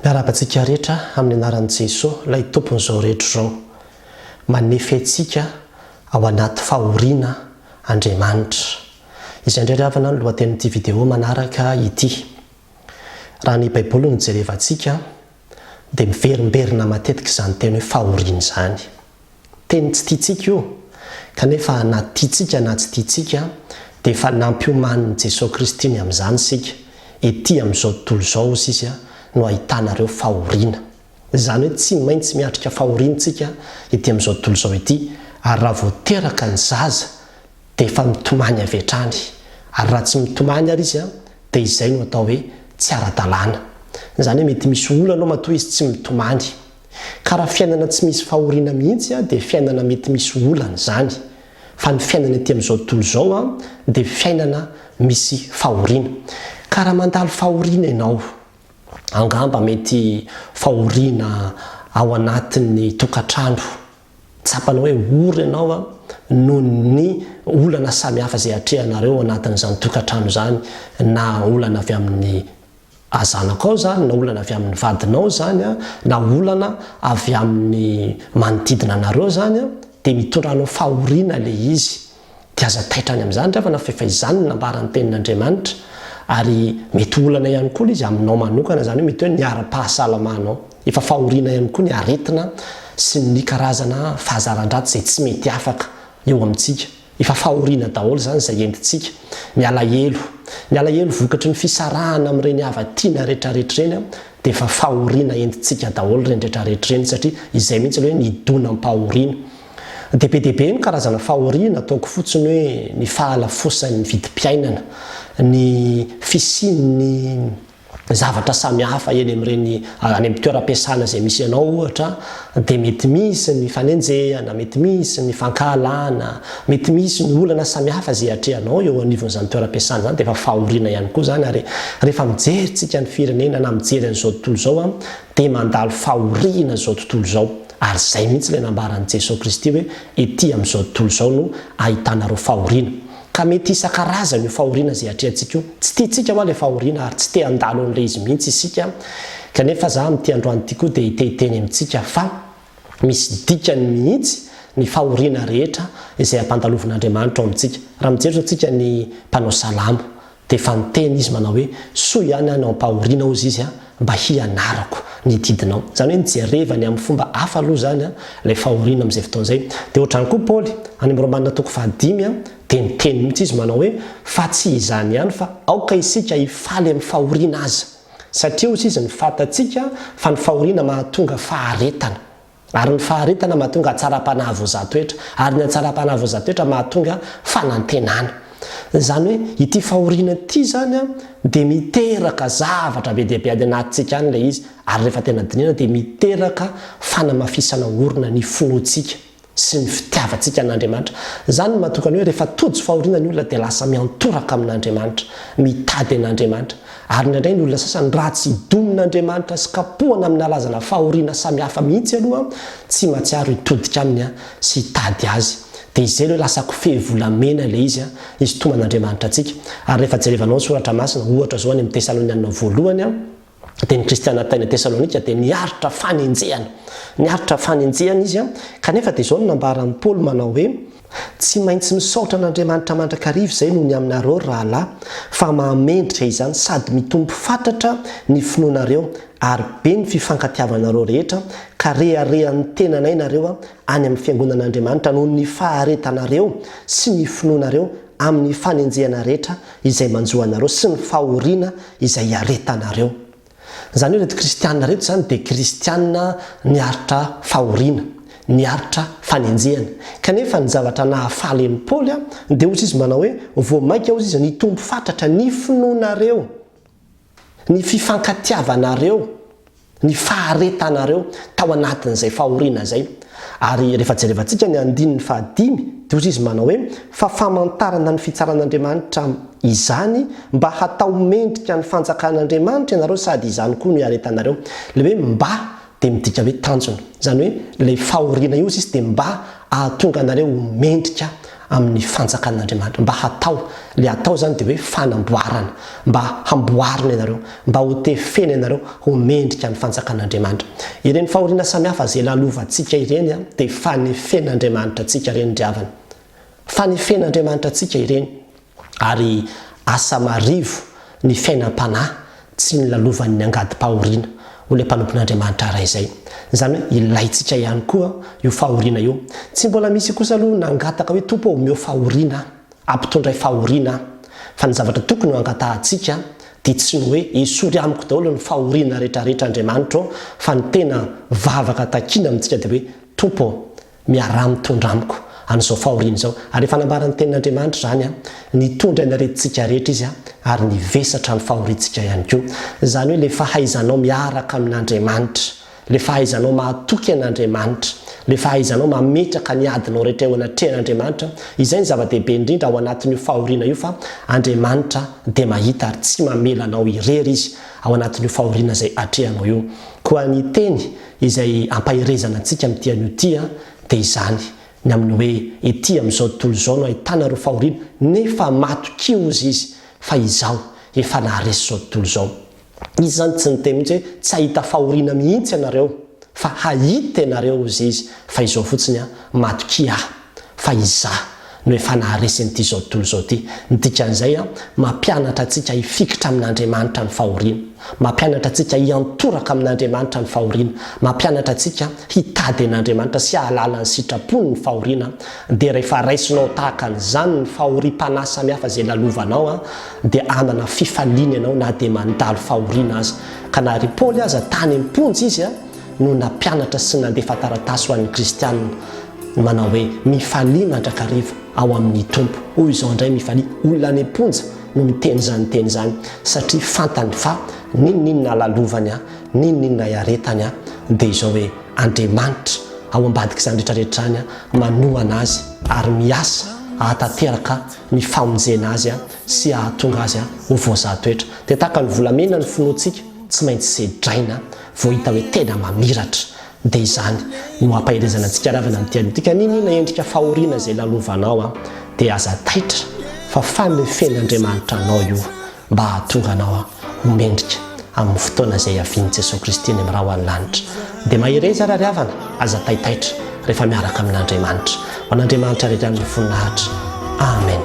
Miarahaba antsika rehetra amin'ny anaran'i Jesoa, ilay Tompon'izao rehetra izao. Manefy antsika ao anaty fahoriana Andriamanitra. Izay indray ry havana no lohatenin'ity video manaraka ity. Raha ny Baiboly no jerevantsika dia miverimberina matetika izany teny hoe fahoriana izany. Teny tsy tiantsika io, kanefa na tiantsika na tsy tiantsika dia efa nampiomanin'i Jesoa Kristy ny amin'izany isika, ety amin'izao tontolo izao hozy Izy no ahitanareo fahoriana. Izany hoe tsy maintsy miatrika fahoriana isika ety amin'izao tontolo izao ety, ary raha vao teraka ny zaza dia efa mitomany avy hatrany, ary raha tsy mitomany ary izy dia izay no atao hoe tsy ara-dalàna. Izany hoe mety misy olana ao matoa izy tsy mitomany. Ka raha fiainana tsy misy fahoriana mihitsy dia fiainana mety misy olana izany. Fa ny fiainana ety amin'izao tontolo izao dia fiainana misy fahoriana. Ka raha mandalo fahoriana ianao, angamba mety fahoriana ao anatin'ny tokantrano, tsapanao hoe ory ianao noho ny olana samihafa izay atrehanareo ao anatin'izany tokantrano izany, na olana avy amin'ny zanakao izany, na olana avy amin'ny vadinao izany, na olana avy amin'ny manodidina anareo izany, dia mitondra anao fahoriana ilay izy. Dia aza taitra any amin'izany ry havana fa efa izany no nambaran'ny tenin'Andriamanitra. Ary mety ho olana ihany koa ilay izy aminao manokana, izany hoe mety hoe ny ara-pahasalamanao. Efa fahoriana ihany koa ny aretina sy ny karazana fahazaran-dratsy izay tsy mety afaka eo amintsika. Efa fahoriana daholo izany izay entintsika. Ny alahelo. Ny alahelo vokatry ny fisarahana amin'ireny hava-tiana retraretra ireny dia efa fahoriana entintsika daholo ireny retraretra ireny satria izay mihitsy ilay hoe nidonam-pahoriana. Dia be dia be ny karazana fahoriana, ataoko fotsiny hoe ny fahalafosan'ny vidim-piainana, ny fisian'ny. zavatra samihafa eny amin'ireny any amin'ny toeram-piasana izay misy anao ohatra dia mety misy ny fanenjehana, mety misy ny fankahalana, mety misy ny olana samihafa izay atrehanao eo anivon'izany toeram-piasana izany dia efa fahoriana ihany koa izany ary rehefa mijery tsika ny firenena na mijery an'izao tontolo izao dia mandalo fahoriana izao tontolo izao ary izay mihitsy ilay nambaran'i Jesoa Kristy hoe ety amin'izao tontolo izao no ahitanareo fahoriana. Ka mety isan-karazany io fahoriana izay atrehantsika io. Tsy tiantsika hoa ilay fahoriana ary tsy te handalo an'ilay izy mihitsy isika. Kanefa za amin'ity androany ity koa dia te hiteny amintsika fa misy dikany mihitsy ny fahoriana rehetra izay ampandalovin'Andriamanitra ao amintsika. Raha mijery izao tsika ny mpanao salamo dia efa niteny izy manao hoe soa ihany aho ny ao am-pahoriana hozy izy mba hianarako ny didinao. Izany hoe nijerevany amin'ny fomba hafa aloha izany ilay fahoriana amin'izay fotoana izay. Dia ohatrany koa Paoly, any amin'ny Romana toko fahadimy, dia niteny mihitsy izy manao hoe, Fa tsy izany ihany fa aoka isika hifaly amin'ny fahoriana aza. Satria hozy izy ny fantatsika fa ny fahoriana mahatonga faharetana. Ary ny faharetana mahatonga hatsaram-panahy voazaha-toetra, ary ny hatsaram-panahy voazaha-toetra mahatonga fanantenana. Izany hoe ity fahoriana ity izany dia miteraka zavatra be dia be any anatintsika any ilay izy, ary rehefa tena dinihina dia miteraka fanamafisana orina ny finoantsika sy ny fitiavantsika an'Andriamanitra. Izany no mahatonga ny hoe rehefa tojo fahoriana ny olona dia lasa miantoraka amin'Andriamanitra, mitady an'Andriamanitra. Ary indraindray ny olona sasany raha tsy domin'Andriamanitra sy kapohana amin'ny alazana fahoriana samihafa mihitsy aloha tsy mahatsiaro hitodika aminy sy hitady azy. Dia izay ilay hoe lasa kofehy volamena ilay izy, isintoman'Andriamanitra antsika. Ary rehefa jerevanao ny soratra masina, ohatra izao any amin'ny Tesalonianina voalohany, dia ny kristiana tany Tesalonika dia niaritra fanenjehana. Niaritra fanenjehana izy, kanefa dia izao no nambaran'i Paoly manao hoe, Tsy maintsy misaotra an'Andriamanitra mandrakariva izay noho ny aminareo, ry rahalahy, fa mahamendrika izany sady mitombo fatratra ny finoanareo ary be ny fifankatiavanareo rehetra, ka reharehan'ny tenanay nareo any amin'ny fiangonan'Andriamanitra noho ny faharetanareo sy ny finoanareo amin'ny fanenjehana rehetra izay manjo anareo sy ny fahoriana izay iaretanareo. Izany hoe ireto kristiana ireto izany dia kristiana niaritra fahoriana, niaritra fanenjehana. Kanefa ny zavatra nahafaly an'i Paoly dia hozy izy manao hoe, vao mainka hozy izy nitombo fatratra ny finoanareo, ny fifankatiavanareo, ny faharetanareo tao anatin'izay fahoriana izay. Ary rehefa jerevantsika ny andininy fahadimy dia hozy izy manao hoe, fa famantarana ny fitsaran'Andriamanitra izany mba hatao mendrika ny fanjakan'Andriamanitra ianareo sady izany koa no iaretanareo. Ilay hoe mba dia midika hoe tanjona. Izany hoe ilay fahoriana io hozy izy dia mba hahatonga anareo ho mendrika. amin'ny fanjakan'Andriamanitra. Mba hatao, ilay atao izany dia hoe fanamboarana, mba hamboarina ianareo, mba ho tefena ianareo ho mendrika ny fanjakan'Andriamanitra. Ireny fahoriana samihafa izay lalovantsika ireny dia fanefen'Andriamanitra antsika ireny ry havana. Fanefen'Andriamanitra antsika ireny. Ary asa marivo ny fiainam-panahy tsy nolalovan'ny angadim-pahoriana, hoy ilay mpanompon'Andriamanitra iray izay. Izany hoe ilaintsika ihany koa io fahoriana io. Tsy mbola misy kosa aloha nangataka hoe Tompo ô omeo fahoriana aho, ampitondray fahoriana aho. Fa ny zavatra tokony ho angatahantsika dia tsy ny hoe esory amiko daholo ny fahoriana rehetrarehetra Andriamanitra ô, fa ny tena vavaka takiana amintsika dia hoe Tompo ô, Miaraha mitondra amiko an'izao fahoriana izao. Ary efa nambaran'ny Tenin'Andriamanitra izany, nitondra ny aretintsika rehetra Izy ary nivesatra ny fahoriantsika ihany koa. Izany hoe ilay fahaizanao miaraka amin'Andriamanitra, ilay fahaizanao mahatoky an'Andriamanitra, ilay fahaizanao mametraka ny adinao rehetra eo anatrehan'Andriamanitra, izay no zava-dehibe indrindra ao anatin'io fahoriana io fa Andriamanitra dia mahita ary tsy mamela anao irery Izy ao anatin'io fahoriana izay atrehanao io. Koa ny teny Izay ampaherezana antsika amin'ity anio ity dia izany, ny amin'ny hoe ety amin'izao tontolo izao no ahitana ireo fahoriana, nefa matokia hozy izy fa izaho efa naharesy izao tontolo izao. Izy izany tsy niteny mihitsy hoe tsy hahita fahoriana mihitsy ianareo, fa hahita ianareo hozy izy, fa izao fotsiny an, matokia ahy. Fa izaho no efa naharesy an'ity izao tontolo izao ity. Ny dikan'izay, mampianatra antsika hifikitra amin'Andriamanitra ny fahoriana. Mampianatra antsika hiantoraka amin'Andriamanitra ny fahoriana. Mampianatra antsika hitady an'Andriamanitra sy hahalala ny sitrapony ny fahoriana. Dia rehefa raisinao tahaka an'izany ny fahoriam-panahy samihafa izay lalovanao, dia hanana fifaliana ianao na dia mandalo fahoriana aza. Ka na ry Paoly aza tany am-ponja izy no nampianatra sy nandefa taratasy ho an'ny kristiana. Manao hoe, Mifalia mandrakariva ao amin'ny Tompo. Hoy izao indray, Mifalia. Olona any am-ponja no miteny izany teny izany, satria fantany fa n'inon'inona lalovany, n'inon'inona iaretany, dia izao hoe, Andriamanitra ao ambadik'izany rehetra rehetra izany manohana azy ary miasa hahatanteraka ny famonjena azy sy hahatonga azy ho voazaha toetra. Dia tahaka ny volamena ny finoantsika, tsy maintsy sedraina vao hita hoe tena mamiratra. Dia izany no ampaherezana antsika ravana amin'ity anio ity ka n'inon'inona endrika fahoriana izay lalovanao an, dia aza taitra fa fanefen'Andriamanitra anao io mba hahatonga anao ho mendrika amin'ny fotoana izay hiavian'i Jesoa Kristy any amin'ny rahona lanitra. Dia mahereza ary ry havana, aza taitaitra rehefa miaraka amin'Andriamanitra. Ho an'Andriamanitra irery ihany ny voninahitra. Amen.